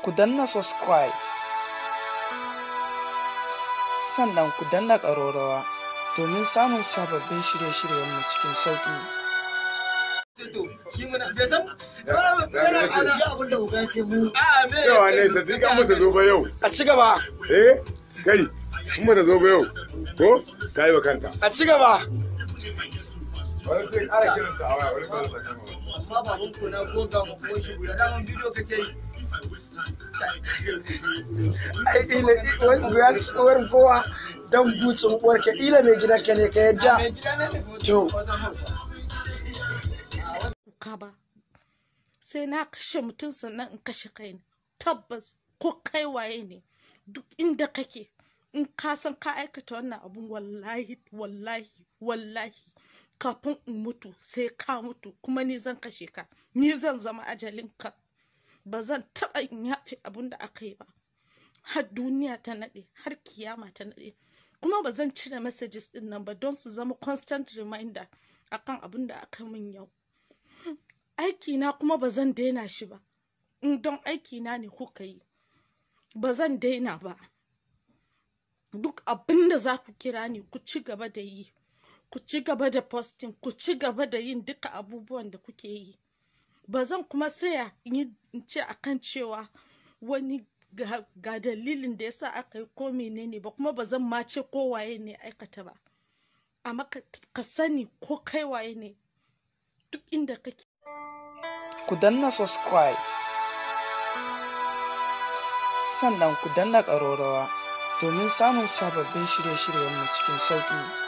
Ku danna subscribe, sannan ku danna ƙararrawa domin samun sababbin shirye-shiryenmu cikin sauƙi. Cewa ne Sadiqa mata zo ba yau. A ci gaba. Eh, kai, in bata zo ba yau, ko ta yi wa kanta. A ci gaba. Wani sai ƙara kiranta a waya, wani ƙara ta kama. Amma baban ku na goga ma uwar shi guda, daman bidiyo kake yi. Ai ila wasu guda uwar kowa dan butsun uwar ka, ila mai gidanka ne ka yadda. Mai gida ne mai To. Kuka ba, sai na kashe mutum sannan in kashe kaina. Tabbas, ko kai waye ne, duk inda kake, in ka san ka aikata wannan abun, wallahi, wallahi, wallahi, kafin in mutu sai ka mutu, kuma ni zan kashe ka, ni zan zama ajalinka. Ba zan taɓa in yafe abun da aka yi ba har duniya ta naɗe, har kiyama ta naɗe. Kuma ba zan cire messages ɗin nan ba don su zama constant reminder akan abun da aka min yau. Aikina kuma ba zan daina shi ba. In don aikina ne kuka yi, ba zan daina ba. Duk abin da za ku kira ni, ku ci gaba da yi, ku ci gaba da posting, ku ci gaba da yin duka abubuwan da kuke yi. Ba zan kuma saya in ce akan cewa wani ga dalilin da yasa aka yi ko menene ba, kuma ba zan ma ce ko waye ne aikata ba. Amma ka sani, ko kai waye ne, duk inda kake. Ku danna subscribe, sannan ku danna ƙararrawa domin samun sababbin shirye-shiryenmu cikin sauƙi.